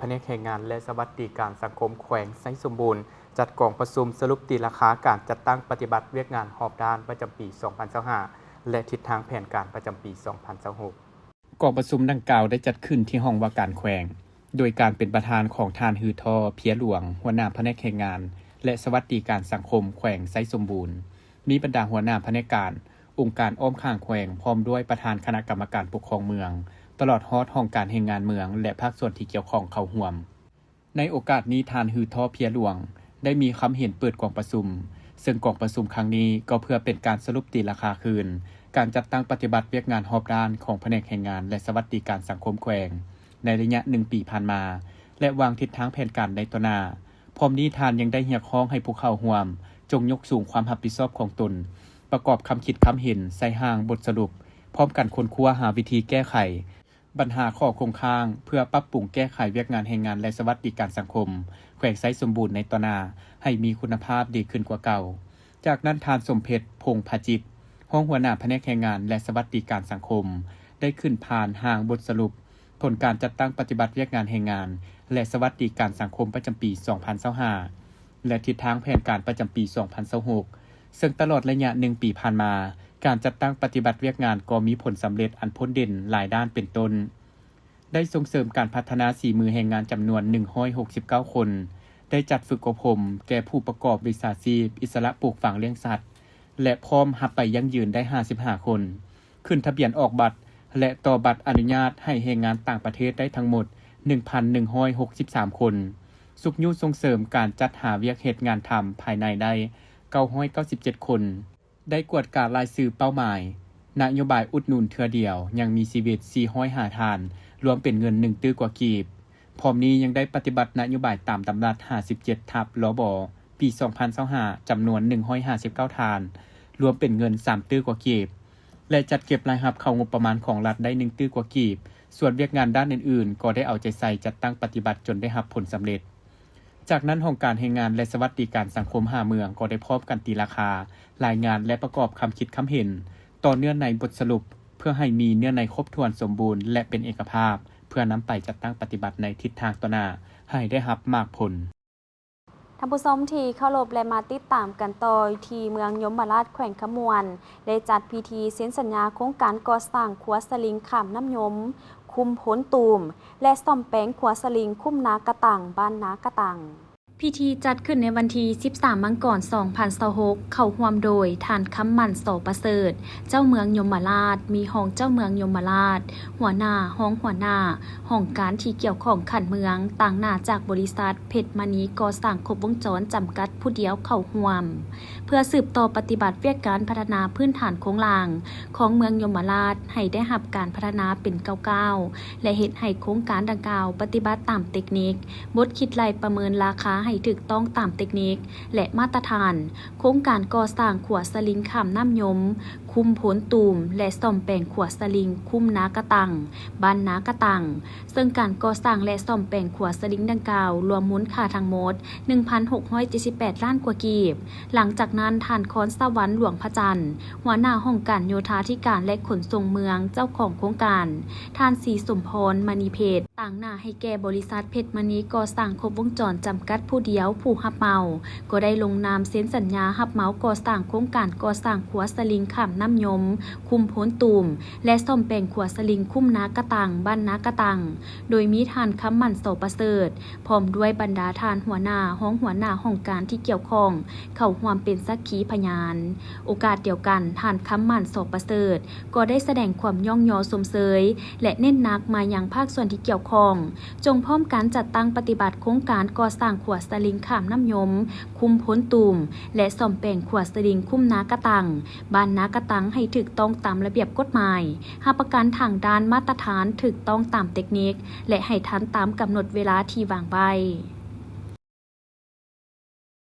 ພະແນກແຮງງານ ແລະ ສະຫວັດດີການສັງຄົມແຂວງໄຊສົມບູນ ຈັດກອງປະຊຸມສະຫຼຸບຕີລາຄາການຈັດຕັ້ງປະຕິບັດວຽກງານຮອບດ້ານປະຈຳປີສອງພັນຊາວຫ້າ ແລະ ທິດທາງແຜນການປະຈຳປີສອງພັນຊາວຫົກ. ກອງປະຊຸມດັ່ງກ່າວໄດ້ຈັດຂຶ້ນທີ່ຫ້ອງວ່າການແຂວງ ໂດຍການເປັນປະທານຂອງທ່ານ ຮືທໍ່ ເພຍຫຼວງ ຫົວໜ້າພະແນກແຮງງານ ແລະ ສະຫວັດດີການສັງຄົມແຂວງໄຊສົມບູນ, ມີບັນດາຫົວໜ້າພະແນກການ, ອົງການອ້ອມຂ້າງແຂວງ ພ້ອມດ້ວຍປະທານຄະນະກຳມະການປົກຄອງເມືອງ, ຕະຫຼອດຮອດຫ້ອງການແຮງງານເມືອງ ແລະ ພາກສ່ວນທີ່ກ່ຽວຂ້ອງເຂົ້າຮ່ວມ. ໃນໂອກາດນີ້, ທ່ານ ຮືທໍ່ ເພຍຫຼວງ ໄດ້ມີຄຳເຫັນເປີດກອງປະຊຸມ, ເຊິ່ງກອງປະຊຸມຄັ້ງນີ້ກໍເພື່ອເປັນການສະຫຼຸບຕີລາຄາຄືນ ການຈັດຕັ້ງປະຕິບັດວຽກງານຮອບດ້ານຂອງພະແນກແຮງງານ ແລະ ສະຫວັດດີການສັງຄົມແຂວງ ໃນໄລຍະໜຶ່ງປີຜ່ານມາ ແລະ ວາງທິດທາງແຜນການໃນຕໍ່ໜ້າ. ພ້ອມນີ້, ທ່ານຍັງໄດ້ຮຽກຮ້ອງໃຫ້ຜູ້ເຂົ້າຮ່ວມ ຈົ່ງຍົກສູງຄວາມຮັບຜິດຊອບຂອງຕົນ, ປະກອບຄຳຄິດຄຳເຫັນໃສ່ຮ່າງບົດສະຫຼຸບ, ພ້ອມກັນຄົ້ນຄວ້າຫາວິທີແກ້ໄຂບັນຫາຂໍ້ຄົງຄ້າງ ເພື່ອປັບປຸງແກ້ໄຂວຽກງານແຮງງານ ແລະ ສະຫວັດດີການສັງຄົມແຂວງໄຊສົມບູນໃນຕໍ່ໜ້າ ໃຫ້ມີຄຸນນະພາບດີຂຶ້ນກວ່າເກົ່າ. ຈາກນັ້ນ, ທ່ານ ສົມເພັດ ພົງພະຈິດ ຮອງຫົວໜ້າພະແນກແຮງງານ ແລະ ສະຫວັດດີການສັງຄົມ ໄດ້ຂຶ້ນຜ່ານຮ່າງບົດສະຫຼຸບ ຜົນການຈັດຕັ້ງປະຕິບັດວຽກງານແຮງງານ ແລະ ສະຫວັດດີການສັງຄົມປະຈຳປີສອງພັນຊາວຫ້າ ແລະ ທິດທາງແຜນການປະຈຳປີສອງພັນຊາວຫົກ ເຊິ່ງຕະຫຼອດໄລຍະໜຶ່ງປີຜ່ານມາ, ການຈັດຕັ້ງປະຕິບັດວຽກງານກໍມີຜົນສຳເລັດອັນພົ້ນເດັ່ນຫຼາຍດ້ານ ເປັນຕົ້ນ ໄດ້ສົ່ງເສີມການພັດທະນາສີມືແຮງງານຈຳນວນໜຶ່ງຮ້ອຍຫົກສິບເກົ້າຄົນ, ໄດ້ຈັດຝຶກອົບຮົມແກ່ຜູ້ປະກອບວິຊາຊີບອິດສະຫຼະປູກຝັງລ້ຽງສັດ ແລະ ພ້ອມຮັບໄປຢັ້ງຢືນໄດ້ຫ້າສິບຫ້າຄົນ, ຂຶ້ນທະບຽນອອກບັດ ແລະ ຕໍ່ບັດອະນຸຍາດໃຫ້ແຮງງານຕ່າງປະເທດໄດ້ທັງໝົດໜຶ່ງພັນໜຶ່ງຮ້ອຍຫົກສິບສາມຄົນ, ຊຸກຍູ້ສົ່ງເສີມການຈັດຫາວຽກເຮັດງານທຳພາຍໃນໄດ້ເກົ້າຮ້ອຍເກົ້າສິບເຈັດຄົນ, ໄດ້ກວດກາລາຍຊື່ເປົ້າໝາຍນະໂຍບາຍອຸດໜູນເທື່ອດຽວຍັງມີຊີວິດສີ່ຮ້ອຍຫ້າທ່ານ, ລວມເປັນເງິນໜຶ່ງຕື້ກວ່າກີບ. ພ້ອມນີ້ຍັງໄດ້ປະຕິບັດນະໂຍບາຍຕາມດຳລັດຫ້າສິບເຈັດທັບ ລບ ປີສອງພັນຊາວຫ້າ ຈຳນວນໜຶ່ງຮ້ອຍຫ້າສິບເກົ້າທ່ານ, ລວມເປັນເງິນສາມຕື້ກວ່າກີບ ແລະ ຈັດເກັບລາຍຮັບເຂົ້າງົບປະມານຂອງລັດໄດ້ໜຶ່ງຕື້ກວ່າກີບ, ສ່ວນວຽກງານດ້ານອື່ນໆ ກໍໄດ້ເອົາໃຈໃສ່ຈັດຕັ້ງປະຕິບັດຈົນໄດ້ຮັບຜົນສຳເລັດ. ຈາກນັ້ນ, ຫ້ອງການແຮງງານ ແລະ ສະຫວັດດີການສັງຄົມຫ້າເມືອງ ກໍໄດ້ພ້ອມກັນຕີລາຄາ, ລາຍງານ ແລະ ປະກອບຄຳຄິດຄຳເຫັນຕໍ່ເນື້ອໃນບົດສະຫຼຸບ ເພື່ອໃຫ້ມີເນື້ອໃນຄົບຖ້ວນສົມບູນ ແລະ ເປັນເອກະພາບ ເພື່ອນຳໄປຈັດຕັ້ງປະຕິບັດໃນທິດທາງຕໍ່ໜ້າໃຫ້ໄດ້ຮັບໝາກຜົນ. ທ່ານຜູ້ຊົມທີ່ເຄົາລົບ ແລະ ມາຕິດຕາມກັນຕໍ່ທີ່ເມືອງຍົມມະລາດ ແຂວງຄຳມ່ວນ ໄດ້ຈັດພິທີເຊັນສັນຍາໂຄງການກໍ່ສ້າງຂົວສະລິງຂ້າມນ້ຳຍົມ ຄຸ້ມໂພນຕູມ ແລະ ສ້ອມແປງຂົວສະລິງຄຸ້ມນາກະຕັງ ບ້ານນາກະຕັງ. ພິທີຈັດຂຶ້ນໃນວັນທີສິບສາມ ມັງກອນ ສອງພັນຊາວຫົກ ເຂົ້າຮ່ວມໂດຍ ທ່ານ ຄຳໝັ້ນ ສໍປະເສີດ ເຈົ້າເມືອງຍົມມະລາດ, ມີຮອງເຈົ້າເມືອງຍົມມະລາດ, ຫົວໜ້າ, ຮອງຫົວໜ້າ, ຫ້ອງການທີ່ກ່ຽວຂ້ອງຂັ້ນເມືອງ, ຕາງໜ້າຈາກບໍລິສັດ ເພັດມະນີກໍ່ສ້າງຄົບວົງຈອນ ຈຳກັດຜູ້ດຽວເຂົ້າຮ່ວມ. ເພື່ອສືບຕໍ່ປະຕິບັດວຽກງານພັດທະນາພື້ນຖານໂຄງລ່າງຂອງເມືອງຍົມມະລາດໃຫ້ໄດ້ຮັບການພັດທະນາເປັນກ້າວໆ ແລະ ເຮັດໃຫ້ໂຄງການດັ່ງກ່າວປະຕິບັດຕາມເຕັກນິກ, ບົດຄິດໄລ່ປະເມີນລາຄາໃຫ້ຖືກຕ້ອງຕາມເຕັກນິກ ແລະ ມາດຕະຖານ. ໂຄງການກໍ່ສ້າງຂົວສະລິງຂ້າມນ້ຳຍົມ ຄຸ້ມໂພນຕູມ ແລະ ສ້ອມແປງຂົວສະລິງຄຸ້ມນາກະຕັງ ບ້ານນາກະຕັງ, ເຊິ່ງການກໍ່ສ້າງ ແລະ ສ້ອມແປງຂົວສະລິງດັ່ງກ່າວ ລວມມູນຄ່າທັງໝົດ ໜຶ່ງພັນຫົກຮ້ອຍເຈັດສິບແປດລ້ານກວ່າກີບ. ຫຼັງຈາກນັ້ນ, ທ່ານ ຄອນສະຫວັນ ຫຼວງພະຈັນ ຫົວໜ້າຫ້ອງການໂຍທາທິການ ແລະ ຂົນສົ່ງເມືອງ ເຈົ້າຂອງໂຄງການ, ທ່ານ ສີສົມພອນ ມະນີເພັດ ຕາງໜ້າໃຫ້ແກ່ບໍລິສັດ ເພັດມະນີກໍ່ສ້າງຄົບວົງຈອນ ຈຳກັດຜູ້ດຽວ ຜູ້ຮັບເໝົາ ກໍໄດ້ລົງນາມເຊັນສັນຍາຮັບເໝົາກໍ່ສ້າງໂຄງການກໍ່ສ້າງຂົວສະລິງຂ້າມນ້ຳຍົມ ຄຸ້ມໂພນຕູມ ແລະ ສ້ອມແປງຂົວສະລິງຄຸ້ມນາກະຕັງ ບ້ານນາກະຕັງ, ໂດຍມີທ່ານ ຄຳໝັ້ນ ສໍປະເສີດ ພ້ອມດ້ວຍບັນດາທ່ານຫົວໜ້າ, ຮອງຫົວໜ້າຫ້ອງການທີ່ກ່ຽວຂ້ອງ ເຂົ້າຮ່ວມເປັນສັກຂີພະຍານ. ໂອກາດດຽວກັນ, ທ່ານ ຄຳໝັ້ນ ສໍປະເສີດ ກໍໄດ້ສະແດງຄວາມຍ້ອງຍໍຊົມເຊີຍ ແລະ ເນັ້ນໜັກມາຍັງພາກສ່ວນທີ່ກ່ຽວຂ້ອງ ຈົ່ງພ້ອມກັນຈັດຕັ້ງປະຕິບັດໂຄງການກໍ່ສ້າງຂົວສະລິງຂ້າມນ້ຳຍົມ ຄຸ້ມໂພນຕູມ ແລະ ສ້ອມແປງຂົວສະລິງຄຸ້ມນາກະຕັງ ບ້ານນາກະຕັງ ໃຫ້ຖືກຕ້ອງຕາມລະບຽບກົດໝາຍ, ຮັບປະກັນທາງດ້ານມາດຕະຖານຖືກຕ້ອງຕາມເຕັກນິກ ແລະ ໃຫ້ທັນຕາມກຳນົດເວລາທີ່ວາງໄວ້.